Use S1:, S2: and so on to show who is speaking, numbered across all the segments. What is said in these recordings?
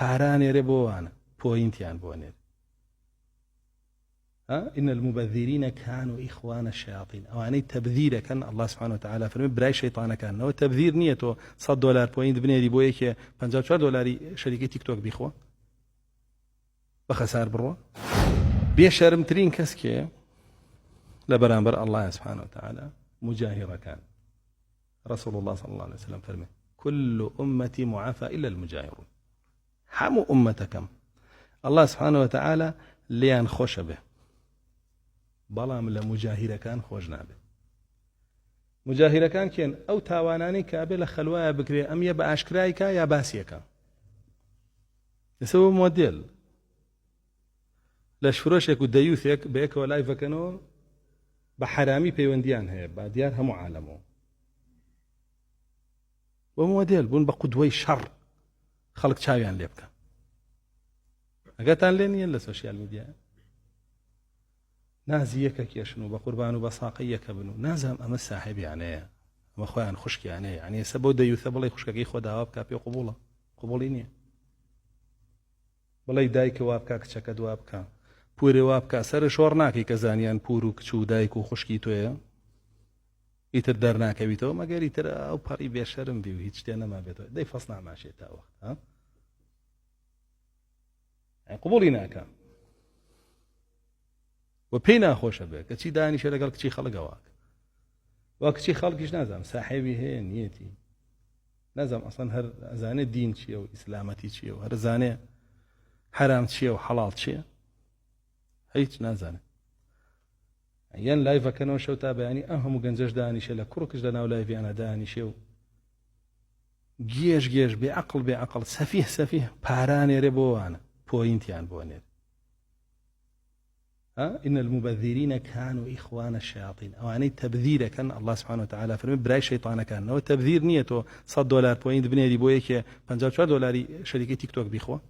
S1: پارە ئەنێرێ بۆ وانە point یان بۆ ئەنێرێ إن المبذرين كانوا إخوان الشياطين ئەوانەی تەبذیرەکەن الله سبحانه وتعالى فەرمی برای شەیطانەکان ئەوە تەبذیر نییە تۆ 100 دلار point بنێری بۆ یەکێ 54 دلاری شەریکەی تیک تۆک بیخۆ بە خەسار بڕۆ بێشەرمترین کەس کێ لە بەرامبەر الله سبحانه وتعالى مجاهرەکان رسول الله صلى الله عليه وسلم فەرمی كل أمتي معافى إلا المجاهرون هەموو ئوممەتەکەم اللە سبحانە وتعالی لێیان خۆشە بێ بەڵام لە مجاهیرەکان خۆش نابێ. مجاهیرەکان کێن؟ ئەو تاوانانەی کە ئەبێ لە خەلوایە بکرێ ئەم یە بە ئاشکرایکا یا باسیەکە. ئێستا بۆ مۆدێل لەشفرۆشێک و دەیوثێک بەیەکەوە live ەکەنەوە بە حەرامی پەیوەندیان هەیە با دیار هەموو عالەمەوە. بۆ مۆدێل بوون بە قودوەی شەڕ خەڵک چاویان لێ بکە ئەگەتان لێ نییە لە social media نازی یەکە کێشن و بە قوربان و بە ساقە یەکە بن و نازام ئەمە ساحێبیانەیە ئەمە خۆیان خوشکیانەیە یعنی ئێستا بۆ دەیوثە بڵێ خوشکەکەی خۆ داوا بکە پێ قوبوڵە قوبوڵی نییە بڵێ دایکە وا بکە کچەکە دوا بکە پورێ وا بکە سەر شۆڕ ناکەی کە زانیان پور و کچ و دایک و خوشکی تۆیە ئیتر دەرناکەویتەوە مەگەر ئیتر ئەو پەڕی بێشەرم بی و هیچ شتێ نەمابێتەوە دەی فەس ناماشێت تا وەخت ها قبوڵی ناکە و پێی ناخۆشە بێ کەچی دانیشە لەگەڵ کچی خەڵکەوە و کچی خەڵکیش نازانم ساحێبی هەیە نیەتی نازانم ئەسڵەن هەر ئەزانێ دین چییە و ئیسلامەتی چییە و هەر زانێ حرام چییە و حەڵاڵ چییە هیچ نازانێ یان live ەکەنەوە شەو تا بەیانی ئەم هەموو گەنجەش دانیشێ لە کوڕ و کچ لەناو live یانە دانیشێ و گێژ گێژ بێ عەقڵ بێ عەقڵ سەفیه سەفیه پارە ئەنێرێ بۆ وانە point یان بۆ ئەنێرێ إن المبذرين كانوا إخوان الشياطين ئەوانەی تەبذیرەکەن الله سبحانه وتعالى فەرمی برای شەیطانەکان ئەوە تەبذیر نییە تۆ 100 دلار point بنێری بۆ یەکێ 54 دلاری شەریکەی تیک تۆک بیخۆ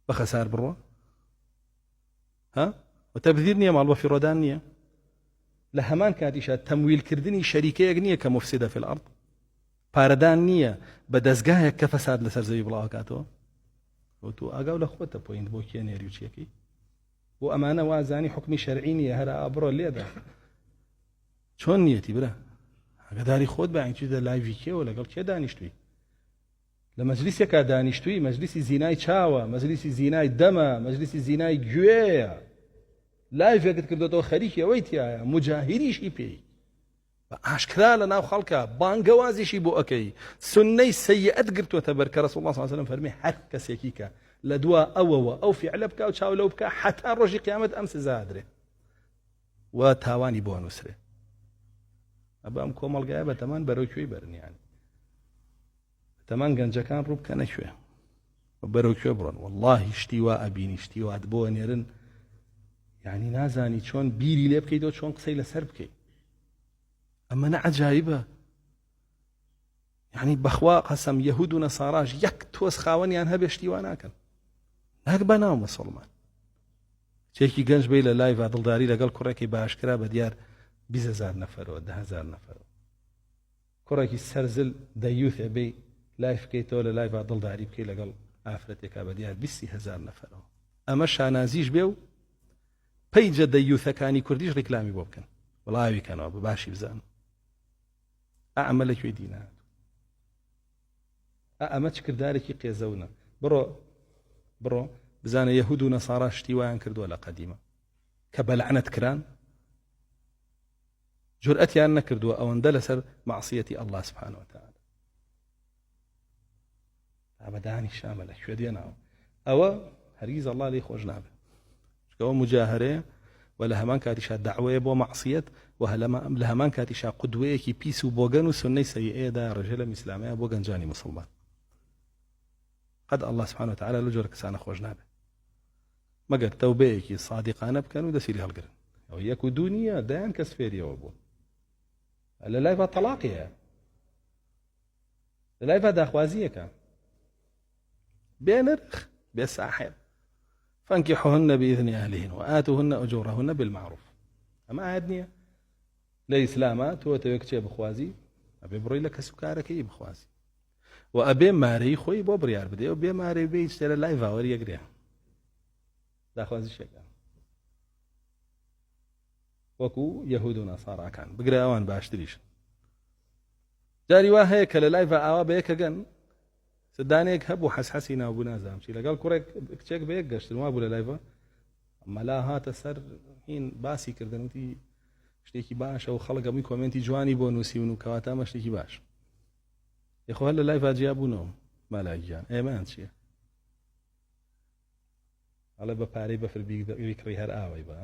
S1: بە خەسار بڕۆ ها و تەبذیر نییە ماڵ بەفیڕۆدان نییە لە هەمان کاتیشا تەمویلکردنی شەریکەیەک نییە کە مفسدە فی الارض پارەدان نییە بە دەستگایەک کە فەساد لەسەر زەوی بڵاوکاتەوە بۆ تۆ ئاگاو لە خۆتە point بۆ کێ نێری و چیەکەی بۆ ئەمانە وازانی حکمی شەرعی نییە هەرا بڕۆ لێدا چۆن نیەتی برا ئاگاداری خۆت بە چیتە live ی کێوە لەگەڵ کێ دانیشتووی لە مەجلیسێکا دانیشتووی، مەجلیسی زینای چاوە، مەجلیسی زینای دەمە، مەجلیسی زینای گوێیە. live ێکت کردۆتەوە خەریکی ئەوەی تیایە، موجاهیریشی پێی. بە ئاشکرا لە ناو خەڵکە بانگەوازیشی بۆ ئەکەی. سوننەی سەیئەت گرتووەتە بەر کە رسول الله صلی الله علیه و سلم فەرمی هەر کەسێکی کە لە دوا ئەوەوە ئەو فیعلە بکا و چاو لەو بکا حەتا ڕۆژی قیامەت ئەم سزا ئەدرێ و تاوانی بۆ ئەنووسرێ. ئەبە ئەم کۆمەڵگایە بەتەمان بەرەو کوێی بەرن یانی. تەمان گەنجەکان ڕوو بکەنە کوێ و بەرەو کوێ بڕۆن واللهی شتی وا ئەبینی شتی وات بۆ نێرن یعنی نازانی چۆن بیری لێ بکەیتەوە چۆن قسەی لەسەر بکەیت ئەمە نە عجایبە یعنی بەخوا قەسەم یەهود و نەساراش یەک تۆز خاوەنیان هەبێ شتی وا ناکەن ناک بە ناو مسلمان چێکی گەنج بی لە live دڵداری لەگەڵ کوڕێکی باشکرا بە دیار 20هزار نەفەرەوە دههزار نەفەرەوە کوڕێکی سەر زل دەیوث ئەبێی live بکەیتەوە لە live ا دڵداری بکەی لەگەڵ ئافرەتێکا بە دیار بیستی هەزار نەفەرەوە ئەمە شانازیش بێ و page ە دەیوثەکانی کوردیش ڕیکلامی بۆ بکەن بڵاوی کەنەوە بە باشی بزانن ئا ئەمە لە کوێی دینە ئا ئەمە چ کردارێکی قێزەونە بڕۆ بڕۆ بزانە یەهود و نەسارا شتی وایان کردووە لە قەدیمە کە بەلعنەت کران جورئەتیان نەکردووە ئەوەندە لەسەر مەعسیەتی اللە سبحانە وتعالی ئابدانی شامە لە کوێ دێناوە ئەوە هەرگیز اللە لێی خۆش نابێت چکەوە مجاهرەیە و لە هەمان کاتیشا داوەیە بۆ مەعسیەت و لە هەمان کاتیشا قودوەیەکی پیس و بۆگەن و سنەی سەیئەیەدا ڕێژە لەم ئیسلامەیە بۆ گەنجانی مسلمان قەت اللە سبحانە وتعالی لەو جۆرە کەسانە خۆش نابێت مەگەر تەوبەیەکی سادیقانە بکەن و دەسی لێ هەڵگرن ئەوە یەک و دوو نییە دەیان کەس فێریەوە بوون لە live ا تەلاقی هەیە لە live ا داخوازیەکە بێ نرخ بێ ساحێب فانكحوهن بإذن أهلهن وآتوهن أجورهن بالمعروف ئەمە ئاەت نییە لە ئیسلامە تۆ تەوێ کچێ بخوازی ئەبێ بڕۆی لە کەس و کارەکەی بخوازی. و ئەبێ مارەی خۆی بۆ بڕیار بدێ و بێ مارەی بێ هیچ لێرە لای ڤاوەر یەگرێ داخوازی شێکە وەکو یەهود و نەساراکان بگرە ئەوان باشتریش جاری وا هەیە کە لە لای ئاوا بە یەکەگەن سدانێک هەبوو حەسحەسی ناوبوو نازانم چی لەگەڵ کوڕێک کچێک بە یەک گەشتن وا بوو لە لایڤە مەلا هاتە سەر هین باسی کردن وتی شتێکی باشە و خەڵک هەمووی کۆمێنتی جوانی بۆ نووسیون و کەواتە ئەمە شتێکی باش یخۆ هەر لە لایڤا جیا بوونەوە مالا گیان ئێمەیان چییە ئەڵێ بە پارەی بەفر بیکڕی هەر ئاوای بە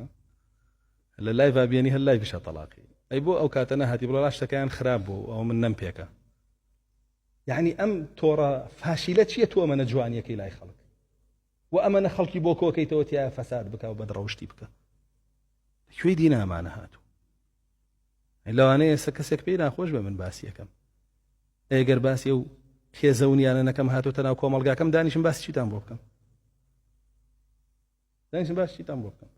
S1: لە لایڤا بێنی هەر لای بشە تەلاقی ئەی بۆ ئەو کاتە نەهاتی بڵێ شتەکەیان خراپ بوو ئەو من نەم پێکە یعنی ئەم تۆڕە فاشیلە چییە تۆ ئەمەنە جوانیەکەی لای خەڵک و ئەمەنە خەڵکی بۆ کۆکەیتەوە تیا فەساد بکە و بەدڕەوشتی بکە کوێی دینامانە هاتوو لەوانەیە ئێستا کەسێک پێی ناخۆش بە من باسیەکەم ئەگەر باسی ئەو خێزەونیانە نەکەم هاتۆتە ناو کۆمەڵگاکەم دانیشم باسی چیتان بۆ بکەم دانیشم باسی چیتان بۆ بکەم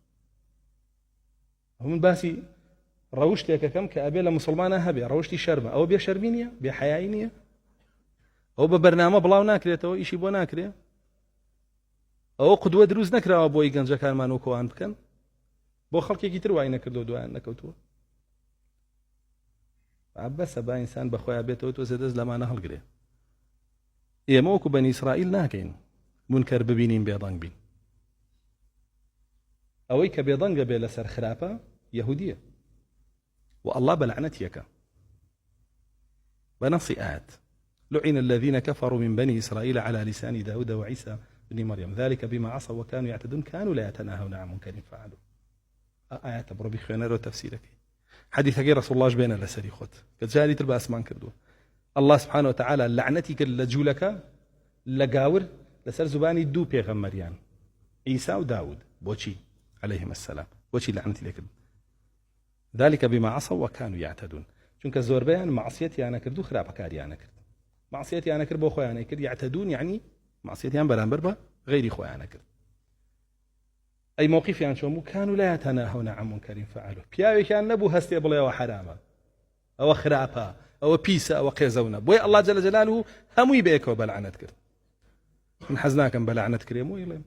S1: من باسی ڕەوشتێکەکەم کە ئەبێ لە مسلمانە هەبێ ڕەوشتی شەرمە ئەوە بێ شەرمی نییە بێ حەیایی نییە ئەو بە بەرنامە بڵاو ناکرێتەوە ئیشی بۆ ناکرێ ئەوە قدوە دروست نەکراوە بۆی گەنجەکانمان وەکوان بکەن بۆ خەڵکێکی تر وای نەکردو دوایان نەکەوتووە بەسە با ئینسان بەخۆیان بێتەوە تۆزێ دەست لەمانە هەڵگرێ ئێمە وەکو بەنی ئیسرائیل ناکەین منکەر ببینین بێدەنگ بین ئەوەی کە بێدەنگە بێ لەسەر خراپە یەهودیە و الله بەلعنەتیەکە بنص آيات لعن الذين كفروا من بني إسرائيل على لسان داود وعيسى بن مريم ذلك بما عصوا وكانوا يعتدون كانوا لا يتناهون عن منكر فعلوا ئایەتە بڕۆ بیخوێنەرەوە تەفسیرەکەی حەدیثەکەی ڕسول اللهش بێنە لەسەری خۆت کە جاری تر باسمان کردووە الله سبحانه وتعالى لعنەتی کرد لە جوولەکە لە گاور لەسەر زبانی دوو پێغەمبەریان عیسا و داود بۆچی عليهم السلام بۆچی لعنەتی لێکرد ذلك بما عصوا وكانوا يعتدون چونکە زۆربەیان معصیەتیانە کرد و خراپەکاریانە کرد معصیەتیانە کرد بۆ خۆیانە کرد يعتدون یعنی معصیەتیان بەرامبەر بە غەیری خۆیانە کرد ئەی مەوقیفیان چۆن بوو كانوا لا يتناهون عن منكر فعلوه پیاوێکیان نەبوو هەستێ بڵێ ئەوە حەرامە ئەوە خراپە ئەوە پیسە ئەوە قێزەونە بۆیە الله جل جلاله هەمووی بەیەکەوە بەلعنەت کرد من حەز ناکەم بەلعنەت کرێم و ئیڵێم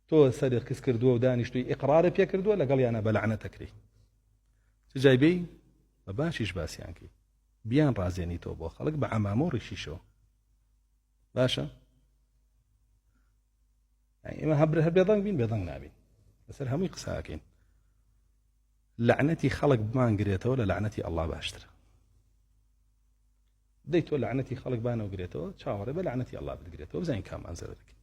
S1: تۆ سەری کز کردووە و دانیشتوی ئیقرارە پێ کردووە لەگەڵ یانە بەلعنەتەکری چ جای بێی بە باشیش باسییان کەی بیان ڕازێنیتەوە بۆ خەڵک بە عەمامە و ڕیشیشەوە باشە ئێمە هەبر هەر بێدەنگ بین بێدەنگ نابین لەسەر هەمووی قساکەین لەعنەتی خەڵک بمانگرێتەوە لە لەعنەتی ئەڵڵا باشترە دەی تۆ لەعنەتی خەڵک بانەوە گرێتەوە چاوەڕێ بە لەعنەتی ئەڵڵا بتگرێتەوە بزانین کامان زەرەکەی.